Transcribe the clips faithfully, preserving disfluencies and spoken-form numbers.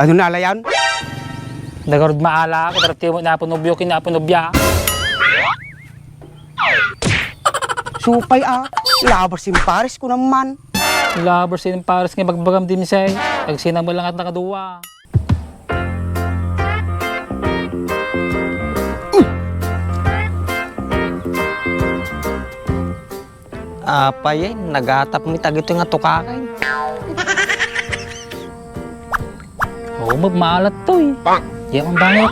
Ano na alayan? Dagarud maala, kadaratimo na apo nobyo, kina apo nobya. Supay a, lovers in Paris ko naman. Lovers in Paris nga bagbagam din say. Agsina mo lang at nakaduwa. Apay, eh, nagatap mi tagito nga tukakay. Oo, mab-, maalat to, eh. Di akong bangir.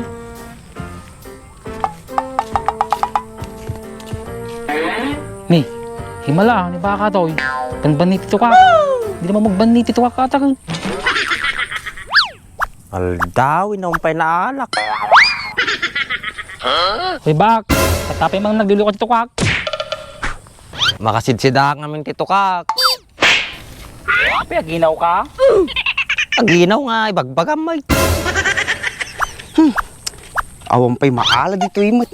Ni, himala, ni baka to, eh. Panbanit ito ka. Di naman magbanit ito ka, katak, eh. Aldaw, inaon pay naalak. Hoy, bak, katapay mang naglulukat ti tukak. Makasidsidaak ngamin ti tukak. Apay, aginaw ka? Aginaw nga, ibagbagam, ay. Hmm. Awan pay maala ditoy met.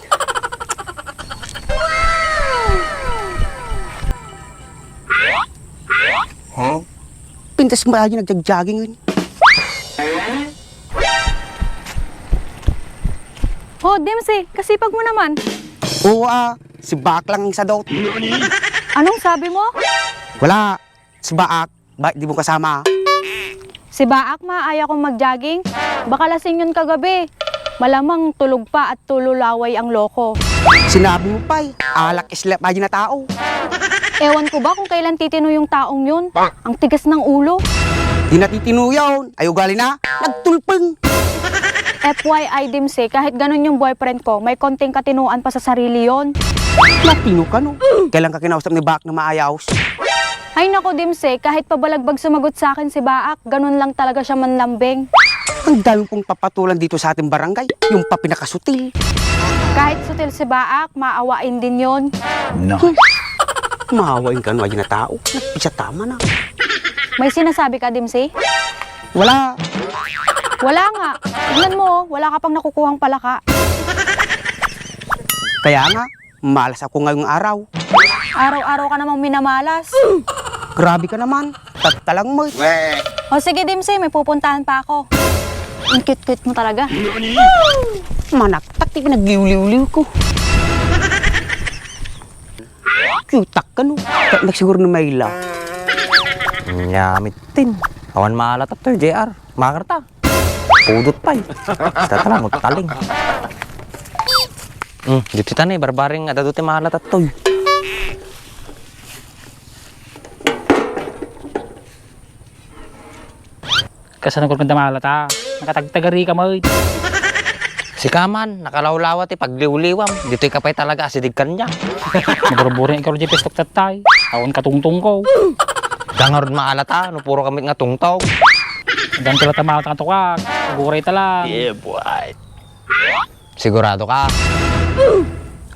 Huh? Pintas mo lagi nagjagjaging yun. Oh, Dimsy, kasipag mo naman. Oo, ah, si Baak lang ang sadot. Anong sabi mo? Wala, si Baak, ba, di mo kasama? Si Baak, maayaw kong magjogging. Baka lasing yun kagabi. Malamang tulog pa at tululaway ang loko. Sinabi mo pa'y, alak islep aja na tao. Ewan ko ba kung kailan titino yung taong yun. Ang tigas ng ulo. Di natitino yun. Ay ugali na. Nagtulpeng. F Y I, Dimsy, kahit ganun yung boyfriend ko, may konting katinuan pa sa sarili yon. Latino ka, no? Kailan ka kinausap ni Baak na maayos? Ay nako, Dimsy, kahit pabalagbag sumagot sa akin si Baak, ganun lang talaga siya manlambing. Ang dami kong papatulan dito sa ating barangay, yung pa pinakasutil. Kahit sutil si Baak, maawain din yon. Nice. Maawain ka, no, ayan na tao. Nagpisa tama na. May sinasabi ka, Dimsy? Wala. Wala nga. Tignan mo, oh, wala ka pang nakukuhang palaka. Kaya nga, malas ako ngayong araw. Araw-araw ka namang minamalas. Grabe ka naman. Tattalang mo. O sige, Dimsy, may pupuntahan pa ako. Ang cute-cute mo talaga. Manaktak, ti pinagliwliwliw ko. Cute ka, no? Kat nagsiguro ni Mayla. Nyamitin. Awan maala tattoy, J R. Makarta. Pudot pay. Tatala mo, taling. Hmm, dito tani, barbaring, adda dito maala tattoy. Kasano ko kung damala ta? Nakatagtagari ka, Moy. Sika man, nakalawlawa ti pagliwliwam. Ditoy ka pay talaga, asidig kanya. Maburburing ikaw, di pestok tatay. Awan katungtong ko. Dangarod maalata, no puro kamit nga tungtong. Dan ka lang tamata nga tukak. Aguray ta lang. Yeah, boy. Sigurado ka?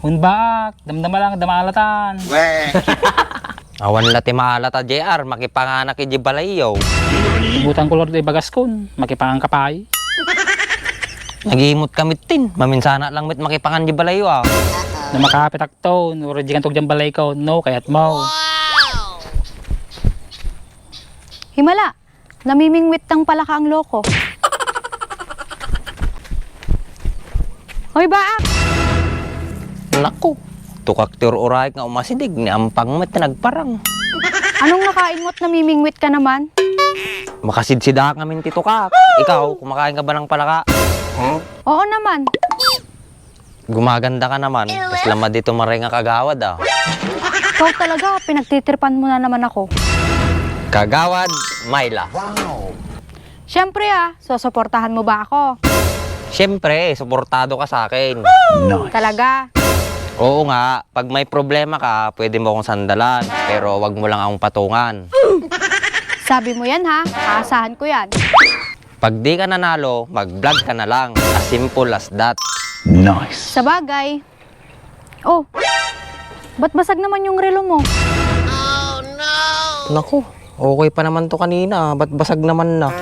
Hun, Baak, damdama lang, damaalatan. Awan la ti maalata, J R, makipanganak iti balayyo. Ibutan ko, Lord, ibagaskon, makipangan ka pay. Nagimot ka mittin, maminsana lang met makipangan di balayyo, ah. No makapitak to, no redikan to diyan balay ko, no, kayat mo. Himala, namimingwit tang palaka ang loko. Hoy, Baak! Naku, tukak ti ur-urayek nga umasidig, ni ampang met ti nagparang. Anong nakain mo't namimingwit ka naman? Makasidsidaak ngamin ti tukak. Ikaw, kumakain ka ba ng palaka? Oo naman. Gumaganda ka naman. Kasla madi tumaray nga kagawad, ah. Ikaw talaga, pinagtitripan mo na naman ako. Kagawad Myla. Siyempre, ah, susuportahan mo ba ako? Siyempre, suportado ka sa akin. Nice. Talaga? Oo nga, pag may problema ka, pwede mo akong sandalan, pero wag mo lang akong patungan. Sabi mo yan, ha? Aasahan ko yan. Pag di ka nanalo, mag-vlog ka na lang. As simple as that. Nice. Sabagay. Oh, ba't basag naman yung relo mo? Naku, okay pa naman to kanina. Ba't basag naman na?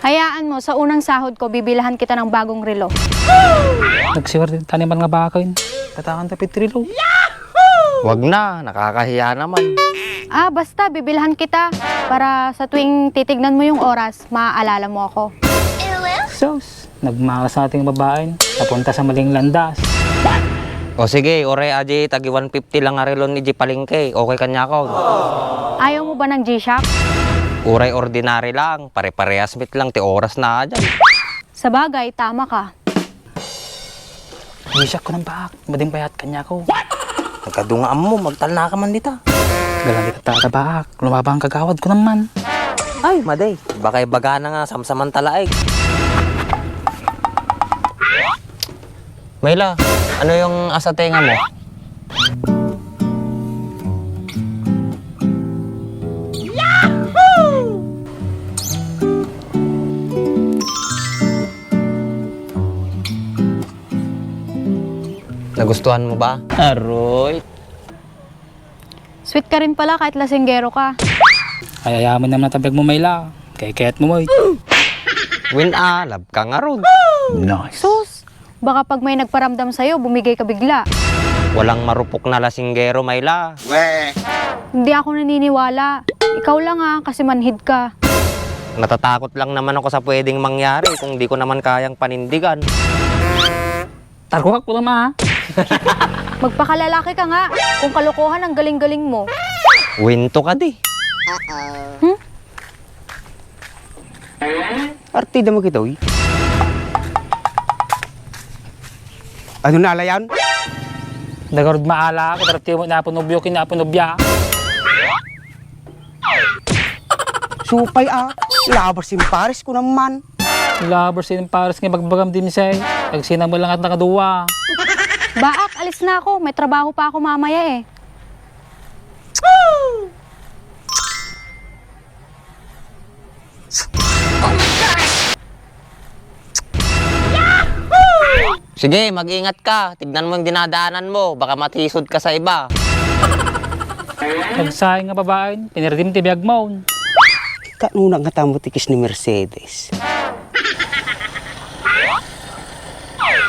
Hayaan mo, sa unang sahod ko, bibilahan kita ng bagong relo. Nagsiwerte ti taniman nga baken. Tatangan ta pit relo. Wag na, nakakahiya naman. Ah, basta, bibilhan kita para sa tuwing titignan mo yung oras, maaalala mo ako. Sus, nagmalas na ating babaen. Napunta sa maling landas. O sige, uray aji tagi one fifty lang a relon iji palengke. Okay kaniak? Ayaw mo ba ng G-Shock? Uray ordinary lang. Pare-parehas met lang ti oras na ajan. Sabagay, tama ka. G-Shock ko nang baak. Madi nga payat kaniak. Nagkadungaam mo, magtalna ka man dita. Galang kita ta baak. Lumabang kagawad ko naman. Ay, madi. Baka ibagana nga, samsamanta laeng. Myla, ano yung asa tenga mo? Nagustuhan mo ba? Aroy. Sweet ka rin pala kahit lasinggero ka. Ay, ayaman naman ang tablag mo, Myla. Kaya kayat mo, Moy. Win a, love ka nga rod. Nice. Sus, baka pag may nagparamdam sa'yo, bumigay ka bigla. Walang marupok na lasinggero, Myla. Hindi ako naniniwala. Ikaw lang ah, kasi manhid ka. Natatakot lang naman ako sa pwedeng mangyari kung di ko naman kayang panindigan. Tarko ka, kulang ma. Magpakalalaki ka nga. Kung kalokohan ang galing-galing mo. Winto ka di. Hmm? Artida mo kita, uy. Ano na ala yan? Nagarud maala, kung mo inapo nobyo, kinapo nobya. Supay, ah. Labas yung pares ko naman. Lovers in Paris nga bagbagam din, say. Agsinam mo lang at nakaduwa. Baak, alis na ako. May trabaho pa ako mamaya eh. Sige, mag-ingat ka. Tignan mo yung dinadaanan mo. Baka matisod ka sa iba. Nagsayang nga babaen, pinirdim ti biag mo. Kanuna nga tamo ti kis ni Mercedes.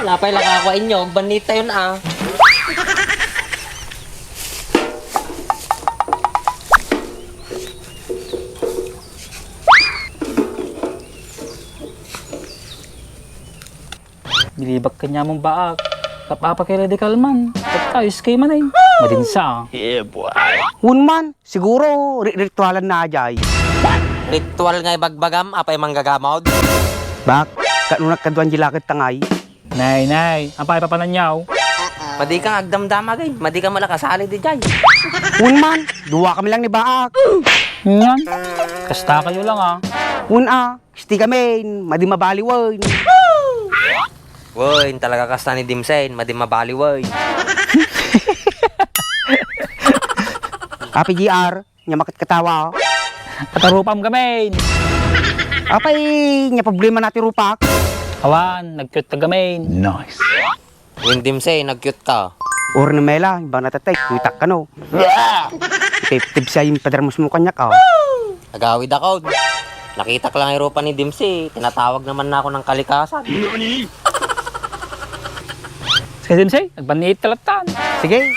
Napay lang ako inyo, banit tayo na ah. Bilibak kanya mong baak. Kapapakiradical man. Tapos kay man eh. Madinsa. Yeah, boy. Wun man, siguro ri-, ritualan na jay. Ritual nga ibagbagam, apay manggagamod? Bak, kanunat kaduan di lakad tangay. Nay, nay, apay papananyaw? Madi kang agdamdama, gay. Madi ka malakasali di jay. Wun man, duwa kami lang ni baak. Yan. Kasta kayo lang ah. Wun ah. Isti kami, madi mabaliwen. Wen, talaga kasta ni Dimsen, madi mabaliwen. Api G R, nya makat katawa. Katarupam kami. Apay, nya problema na ti rupak. Awan, nag-cute ka kami. Nice. Wen Dimsey, nag-cute ka. Or ni Mela, ibang natatay, kuitak ka no. Tip-tip siya yung padermos mo kanya ka. Agawid ako. Nakita ko lang yung rupa ni Dimsey, tinatawag naman na ako ng kalikasan. Sige, Dimsey, nagbanit talatan. Sige.